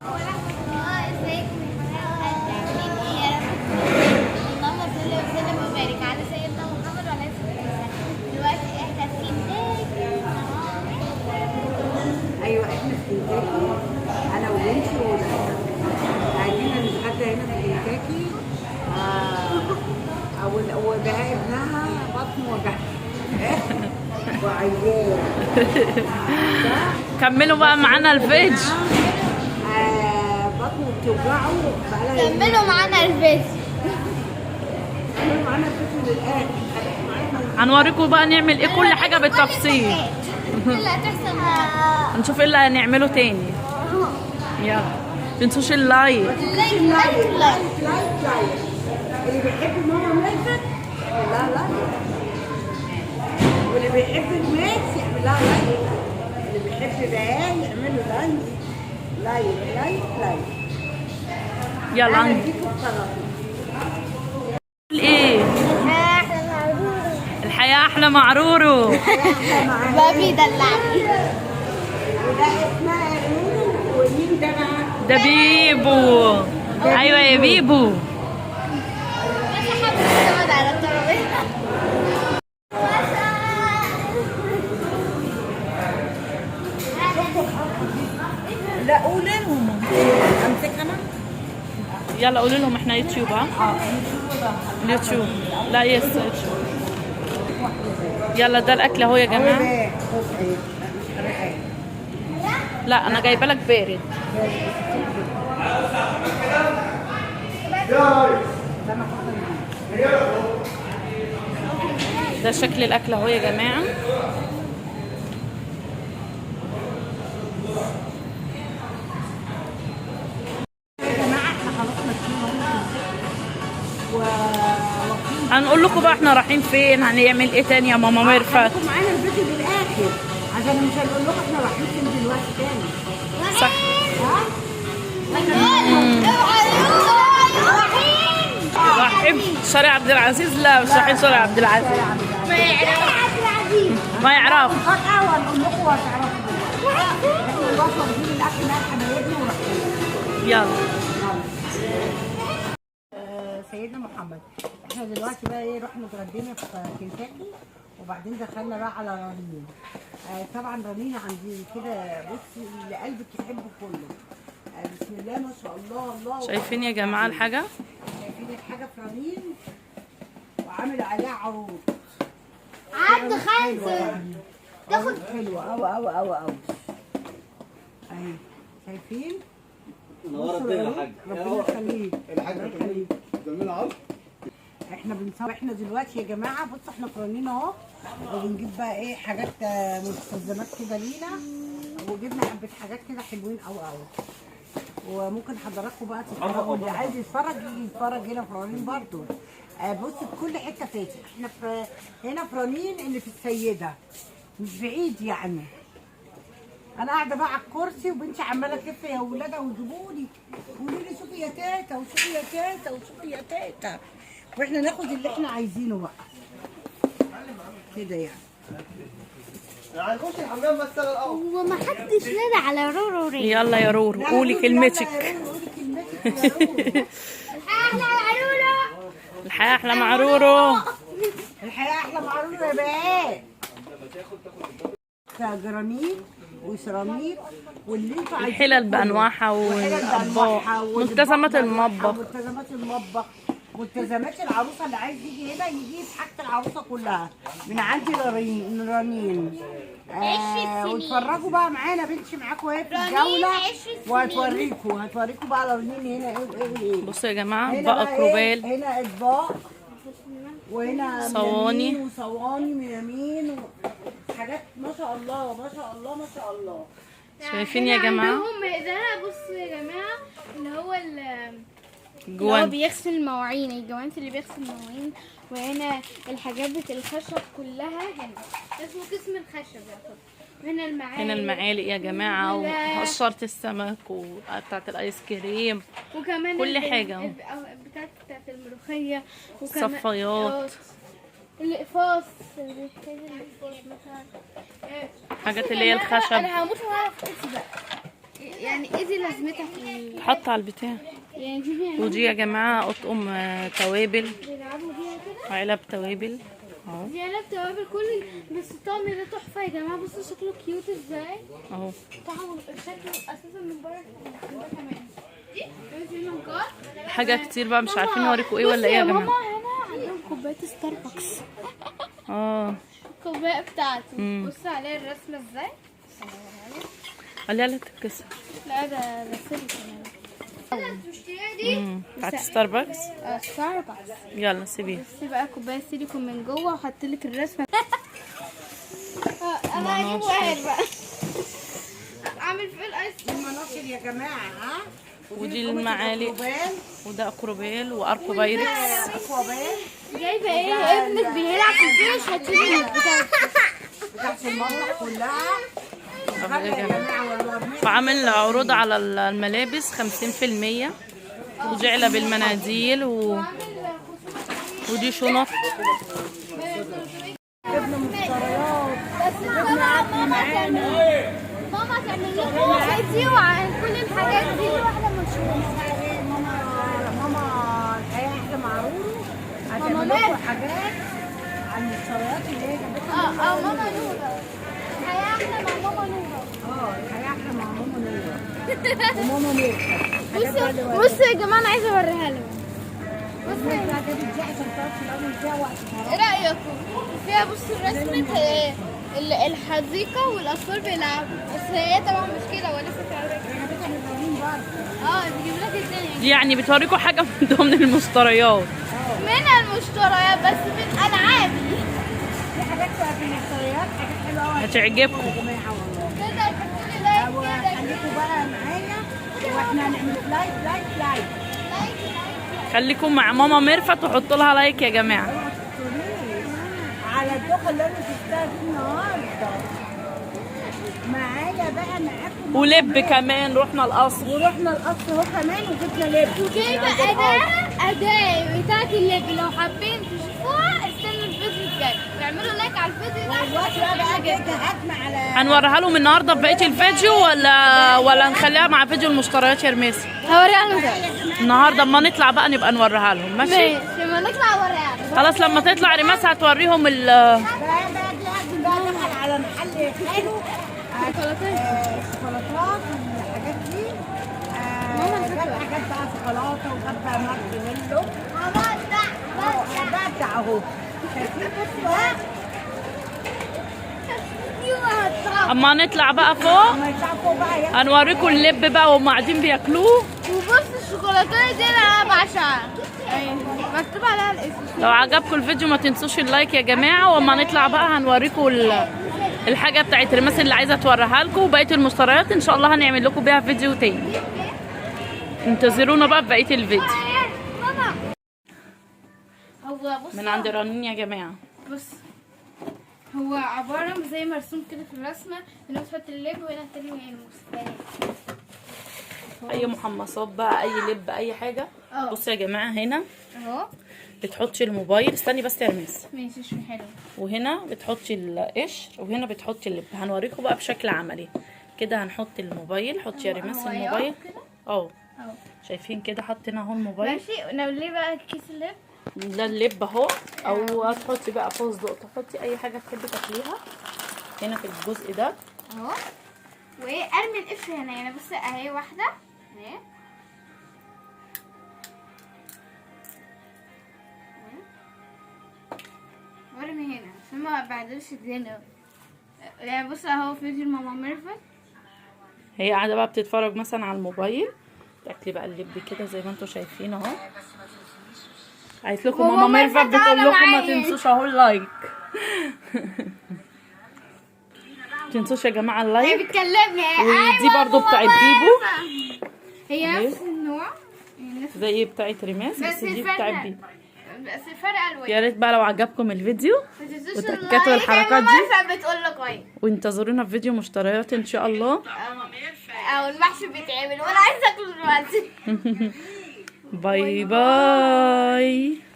ورحمة الله، ازيكم يا حبايب؟ عاملين ايه؟ يا رب اللهم صل وسلم وبارك على سيدنا محمد وعلى اله وصحبه وسلم. دلوقتي احنا في كنتاكي. ايوه، احنا في كنتاكي، انا وبنتي وولادها قاعدين نتغدى هنا في كنتاكي. وبهاء ابنها بطنه وجعها وعيان، صح؟ كملوا بقى معانا الفيديو. بطنه بتوجعه بقالها يومين. كملوا معانا الفيديو. كملوا معانا الفيديو للاخر، خليكم معانا. هنوريكم بقى نعمل ايه، كل حاجة بالتفصيل. ايه اللي هتحصل النهارده؟ هنشوف ايه اللي هنعمله تاني. يلا، متنسوش ال like. like like like. like like. اللي بيحب ماما ميرفت يعمل لها like، واللي بيحب الماس يعمل لها like، اللي بيحب بهاء يعمل له like like like like. يلا. اهلا بيكم في قناتي. ايه؟ الحياة احلى مع رورو. بابي دلعني. وده اسمها رورو، ومين ده بقى؟ ده بيبو، ايوه يا بيبو. بس حابة تقعد على الترابيزة. لا، قولي لهم، امسك انا. يلا قولي لهم احنا يوتيوب. ها، اليوتيوب، لا، yes، يوتيوب. يلا، ده الاكل اهو يا جماعة. خد ايه؟ مش حرقان. لا، انا جايبه لك بارد. ده انا حاطه. ده شكل الاكل اهو يا جماعة. يا جماعه، احنا خلاص ماشيين اهو وواقفين. هنقول لكم بقى احنا رايحين فين، هنعمل ايه تاني يا ماما ميرفت. خليكم معانا الفيديو للاخر عشان مش هنقول لكم احنا رايحين فين دلوقتي تاني. صح. ها. رايحين شارع عبد العزيز؟ لا، مش رايحين شارع عبد العزيز. ما يعرف عبد العزيز. ما يعرف. فجأة وهنقول لكم وهتعرفوا دلوقتي. احنا دلوقتي واخدين الاكل بقى لحبايبنا ورايحين. يلا. سيدنا محمد. احنا دلوقتي بقى ايه، رحنا اتغدينا في كنتاكي وبعدين دخلنا بقى على رنين. طبعا رنين عندي كده، بصي، اللي قلبك يحبه كله. بسم الله ما شاء الله الله. شايفين يا جماعة الحاجة؟ شايفين الحاجة في رنين وعامل عليها عروض. عبد خمسة. تاخد حلوة أوي أوي أوي أوي، أهي، شايفين؟ نور الدنيا يا حاج. ربنا يخليك. الحاج. ربنا يخليك. جميل عرض. احنا بنصور احنا دلوقتي يا جماعه. بصوا، احنا في رنين اهو، وبنجيب بقى ايه، حاجات مستلزمات كده لينا، وجبنا حبه حاجات كده حلوين قوي قوي. وممكن حضراتكم بقى تتفرجوا، اللي عايز يتفرج يجي يتفرج هنا في رنين برضو. بص، في كل حتة فاتح. احنا في هنا في رنين اللي في السيده، مش بعيد يعني. انا قاعدة بقى على الكرسي وبنتي عماله تلف يا ولادها ويجيبوا لي، قولوا لي شوفي يا تيتا وشوفي يا تيتا وشوفي يا تيتا، واحنا ناخد اللي احنا عايزينه بقى كده يعني. هنخش الحمام بس انا الاول. وما حدش نادى على رورو ري. يلا يا رورو، لا، قولي يلا كلمتك. يا رورو، قولي كلمتك يا رورو. احلى على رورو. الحياة احلى مع رورو. الحياة احلى مع رورو يا بهاء. جرانيت وسيراميك واللي انتوا عايزينه الحلل كله. بأنواعها والحلل والأطباق. بأنواعها والأطباق ملتزمات بأنواعها، المطبخ. ملتزمات المطبخ، ملتزمات العروسه. اللي عايز يجي هنا يجيب حاجة العروسة كلها من عندي رنين رنين. عش السنين. واتفرجوا بقى معانا، بنتي معاكم اهي في رنين الجولة. عش السنين. وهتوريكم بقى رنين هنا ايه وايه وايه. بصوا يا جماعة، هنا بقى بقى إيه؟ كروبال. هنا اطباق وهنا صواني. ميامين وصواني ميامين وحاجات، ما شاء الله ما شاء الله ما شاء الله. شايفين يا جماعة؟ عندهم ده، بصوا يا جماعة، اللي هو جوان. بيغسل المواعين، الجوانت اللي بيغسل المواعين. وهنا الحاجات بتاع الخشب كلها هنا، اسمه قسم الخشب يعتبر. وهنا المعالق. هنا المعالق يا جماعة، وقشرة السمك وبتاعت الآيس كريم. وكمان كل حاجة أهو. بتاعت الملوخية وكمان صفايات. الإقفاص، اللي بيحتاج الإقفاص مثلا. حاجات بصوا اللي هي يا جماعة، الخشب. أنا هموت وأعرف اسم بقى. يعني ايه دي لازمتها في تحط على البتاع؟ يعني دي بيعملوا ودي يا جماعة اطقم توابل، بيلعبوا بيها كده. علب توابل اهو. دي علب توابل كل، بس الطقم ده تحفة يا جماعة. بصوا شكله cute ازاي اهو. طعمه شكله اساسا من بره ده كمان. دي حاجة كتير بقى مش عارفين نوريكم ايه ولا ايه يا جماعة. ماما هنا عندهم كوباية ستاربكس. الكوباية بتاعته بصوا عليها الرسمة ازاي. خليها لا تتكسر. لا ده سيليكون. دي بتاعت ستاربكس. ستاربكس. يلا سيبيها. بصي بقى كوباية سيليكون من جوه وحط لك الرسمة. انا هجيب واحد بقى اعمل فيه الايس. المناصر يا جماعة. ها ودي المعالق، وده اكروبيل واركو بايركس. اكوابيل. جايبه ايه؟ ابنك بيلعب في البيت مش هتشيل بتاعت المطبخ كلها. يا جماعة والله وعامل عروض على الملابس 50%، ودي علب المناديل ودي شنط. جبنا مشتريات. بس ماما تعمل لكم فيديو عن كل الحاجات دي. واحدة مشهورة ماما الحقيقة احنا مع رورو هتعمل لكم حاجات عن المشتريات اللي هي جابتها. ماما نورة. الحقيقة احنا مع ماما نورة. الحقيقة احنا مع ماما نورة وماما ميرفت. بصوا يا جماعة انا عايزه اوريها لهم. بصوا ايه رايكم فيها؟ بصوا رسمه الحديقة والاطفال بيلعبوا، بس هي طبعا مش كده ولا لسه. بيجيب لك الدنيا. دي يعني بتوريكم حاجة من ضمن المشتريات. من المشتريات بس من العابي. في حاجات بقى في المشتريات، حاجات حلوة قوي هتعجبكم يا جماعة والله. كده حطوا لي like كده. خليكم بقى معايا واحنا هنعمل like like like. خليكم مع ماما ميرفت وحطوا لها like يا جماعة. على الدخل اللي انا شفتها دي النهارده معايا بقى معاكم. ولب كمان، رحنا القصر. ورحنا القصر اهو كمان وجبنا لب. وجايبه اداه بتاعت اللب، لو حابين تشوفوها استنوا الفيديو الجاي واعملوا like على الفيديو ده. دلوقتي بقى جايبه هجمة على. هنوريها لهم النهارده في بقية الفيديو ولا نخليها مع فيديو المشتريات يا رميسي؟ هوريها لهم النهارده اما نطلع بقى نبقى نوريها لهم. ماشي لما نطلع اوريها لهم. خلاص لما تطلع ريماس هتوريهم ال بقى دخل على محل حلو شوكولاتات والحاجات دي. جاب حاجات بقى شوكولاتة وجاب بقى مارشميلو. بدع اهو. شايفين؟ بصوا اما نطلع بقى فوق هنوريكم اللب بقى وهم قاعدين بياكلوه. وبص الشوكولاتة دي انا بعشقها، مكتوب عليها الاسم. لو عجبكم الفيديو ما تنسوش ال like يا جماعة، واما نطلع بقى هنوريكم الحاجة بتاعت ريماس اللي عايزه توريها لكم، وبقية المشتريات ان شاء الله هنعمل لكم بيها فيديو تاني. انتظرونا بقى في بقية الفيديو. من عند رنين يا جماعة. بص هو عبارة زي مرسوم كده في الرسمة، هنا بتحط اللب وهنا التاني الموز. اي محمصات بقى، اي لب، اي حاجة. بصوا يا جماعة هنا اهو بتحطي الموبايل. استني بس يا رميس. ماشي شو حلو. وهنا بتحطي القشر وهنا بتحطي اللب. هنوريكم بقى بشكل عملي كده. هنحط الموبايل. حطي يا ريماس الموبايل اهو. شايفين كده حطينا اهو الموبايل. ماشي. ليه بقى كيس اللب؟ ده اللب اهو. او هتحطي بقى فستق، تحطي اي حاجة تحبي تاكليها هنا في الجزء ده اهو. وايه ارمي القشر هنا يعني. بصي اهي واحدة اهي. وارمي هنا عشان ما بعدلش الدنيا يعني. بص اهو فيديو ماما ميرفت، هي قاعدة بقى بتتفرج مثلا على الموبايل. تاكلي بقى اللب كده زي ما انتم شايفين اهو. قالت لكم ماما ميرفت بتقول لكم ما تنسوش اهو ال like. ما تنسوش يا جماعة ال like. هي بتكلمني. ودي برضو بتاعت بيبو، هي نفس النوع زي بتاعت ريماس، بس دي بتاعت بيبو. بس الفرق الوان. يا ريت بقى لو عجبكم الفيديو وتكاتوا الحركات دي بتقول لك ايه، وانتظرونا في فيديو مشتريات ان شاء الله. او المحشي بيتعمل وانا عايزه اكله دلوقتي. bye bye.